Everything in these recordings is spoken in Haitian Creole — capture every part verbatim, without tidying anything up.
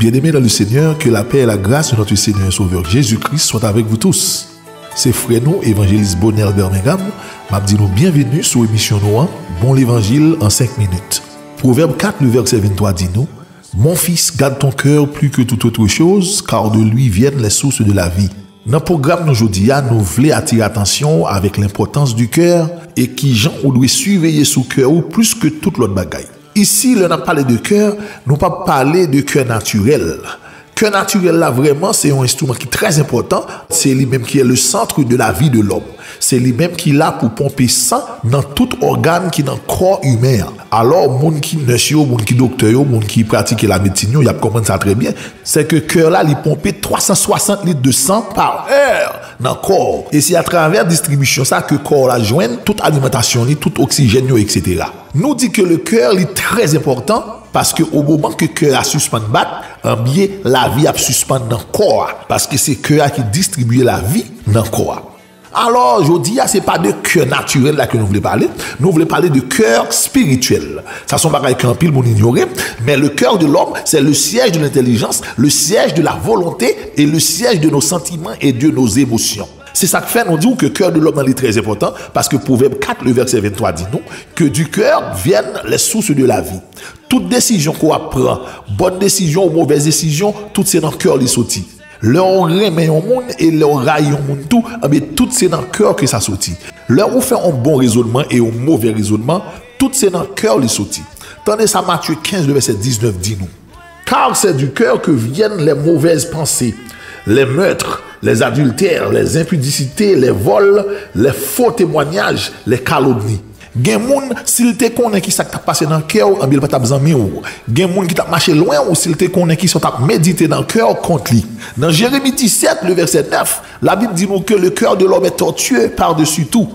Bien-aimés dans le Seigneur, que la paix et la grâce de notre Seigneur et Sauveur Jésus-Christ soient avec vous tous. Se frè nou, Evanjelis Bonel Birmingham, m ap di nou byenveni sou emisyon nou an, Bon Levanjil an senk minit. Pwovèb kat, le vèsè venntwa di nou, Mon fils, garde ton cœur plus que toute autre chose, car de lui viennent les sources de la vie. Nan pwogram nou jodi a, nou vle atire atansyon w avèk lenpòtans di kè e kijan ou dwe siveye sou kè ou plis ke tout lòt bagay. Isi, lè n ap pale de kè, nou p ap pale de kè natirèl. Kè natirèl la, vrèman, se yon enstriman ki trè enpòtan. Se li menm ki est le centre de la vie de l'homme. Se li menm ki la pou ponpe san nan tout ògàn ki nan kò imen an. Alò, moun ki nès yo, moun ki doktè yo, moun ki pratike lamedsin yo, y ap konprann sa trè byen. Se ke kè la, li ponpe twa san swasant lit de san pa è nan kò w. E se atravè distribisyon sa ke kò w la jwenn tout alimantasyon li, tout oksijèn yo, etsetera. Nou di ke le kè li trè enpòtan, paske o moman ke kè a sispann bat, anbyen, lavi ap sispann nan kò a, paske se kè a ki distribye lavi nan kò a. Alò, jodi a, se pa de kè natirèl la ke nou vle pale, nou vle pale de kè espirityèl. Sa se yon bagay ke anpil moun inyore, men le cœur de l'homme, c'est le siège de l'intelligence, le siège de la volonté et le siège de nos sentiments et de nos émotions. Se sa k fè nou di w ke cœur de l'homme nan li trè enpòtan, paske Pwovèb kat, le vèsè venntwa di nou, que du cœur viennent les sources de la vie. Tout desizyon ke w ap pran, bòn desizyon ou movèz desizyon, tout se nan kè w li soti. Lè w renmen yon moun e lè w rayi yon moun tou, ebyen, tout se nan kè w ke sa soti. Lè ou fè yon bon rezònman e yon movè rezònman, tout se nan kè w li soti. Tande sa Matye kenz, le vèsè diznèf di nou. Car c'est du cœur que viennent les mauvaises pensées, les meurtres, les adultères, les impudicités, les vols, les faux témoignages, les calomnies. Gen moun, si l te konnen ki sa k t ap pase nan kè w, anbyen, l pa t ap zanmi w. Gen moun ki t ap mache lwen w, si l te konnen ki sa w t ap medite nan kè w kont li. Nan Jeremi disèt, le vèsè nèf, Labib di nou ke le cœur de l'homme est tortueux par-dessus tout,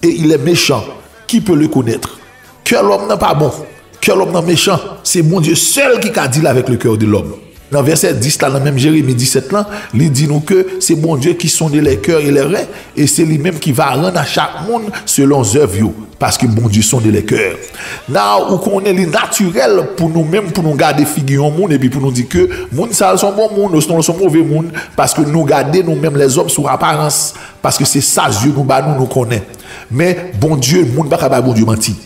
et il est méchant. Qui peut le connaître? Kè lòm nan pa bon. Kè lòm nan mechan. Se Bondye sèl ki ka deal avec le cœur de l'homme. Nan vèsè dis la, nan menm Jeremi disèt lan, li di nou ke se Bondye qui sonde les cœurs et les reins, e se li menm ki va rann a chak moun selon zèv yo, paske Bondye sonde les cœurs. Now, ou konnen li natirèl pou nou menm, pou nou gade figi yon moun, epi pou nou di ke moun sa a se yon bon moun, osinon se yon move moun, paske nou gade nou menm lèzòm sou aparans, paske se sa zye nou ba nou, nou konnen. Men, Bondye, moun pa ka bay Bondye manti.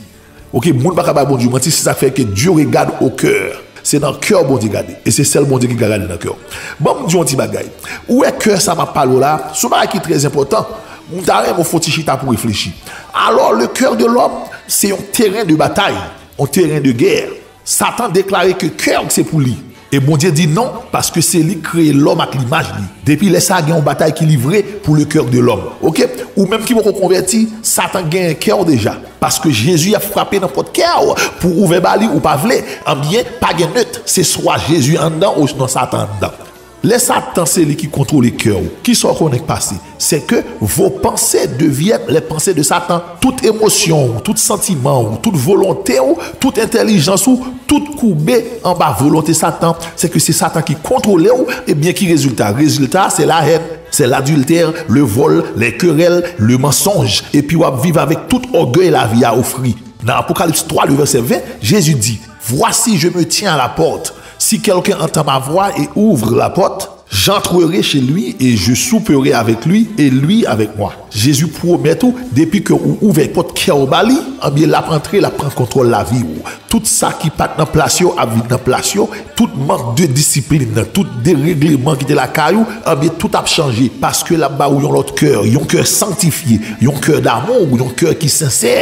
Oke, moun pa ka bay Bondye manti, se sa k fè ke Dieu regarde au cœur. Se nan kè w Bondye gade. E se sèl Bondye ki ka gade nan kè w. Ban m di w yon ti bagay. Ou wè kè sa m ap pale w la, se yon bagay ki trè enpòtan. M ta renmen w fè yon ti chita pou w reflechi. Alò, le cœur de l'homme, se yon teren de batay, yon teren de gè. Satan deklare ke kè w se pou li. E Bondye di non, paske se li k kreye lòm ak limaj li. Depi lè sa a, gen yon batay ki livre pou le cœur de l'homme. Oke? Ou menm ki poko konvèti, Satan genyen kè w deja. Paske Jezi ap frape nan pòt kè w pou ouvè ba li, ou pa vle. Anbyen, pa gen nèt. Se swa Jezi anndan osinon Satan anndan. Lè Satan se li ki kontwole kè w, kisa w konnen k pase? C'est que vos pensées deviennent les pensées de Satan. Tout emosyon w, tout santiman w, tout volonte w, tout entèlijans ou, tout koube anba volonte Satan. Se ke se Satan ki kontwole w, ebyen ki rezilta? Rezilta a, se lahèn, se ladiltè, le vòl, les querelles, le mensonge. Epi w ap viv avèk tout ògèy lavi a ofri. Nan Apokalips twa, le vèsè ven, Jezi di, Voici, je me tiens à la porte. Si quelqu'un entend ma voix et ouvre la porte, j'entrerai chez lui et je souperai avec lui et lui avec moi. Jezi pwomèt ou, depi ke ou ouvè pòt kè w ba li, anbyen, l ap antre, l ap pran kontwòl lavi w. Tout sa ki pa t nan plas yo ap vin nan plas yo, tout mank de disiplin, tout deregleman ki te lakay ou, anbyen, tout ap chanje, paske l ap ba ou yon lòt kè, yon kè sanktifye, yon kè damou, yon kè ki sensè,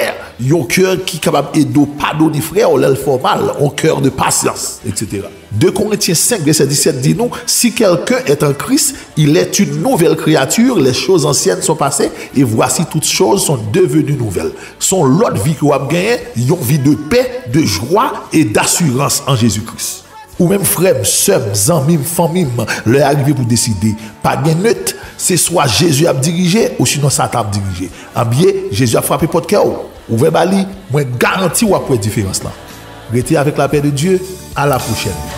yon kè ki kapab ede w padone frè w lè l fè w mal, yon kè de pasyans, etsetera. De Korentyen senk, vèsè disèt di nou, Si quelqu'un est en Christ, il est une nouvelle créature, les choses anciennes sont passées, et voici toutes choses sont devenues nouvelles. Se yon lòt vi ke w ap genyen, yon vi de pè, de jwa e dasirans an Jezi Kris. Ou menm frè m, sè m, zanmi m, fanmi m, lè a rive pou deside. Pa gen nèt, se swa Jezi ap dirije, osinon Satan ap dirije. Anbyen, Jezi ap frape pòt kè w. Ouvè ba li, mwen garanti w ap wè diferans lan. Rete avèk lapè de Dye, a la pwochèn.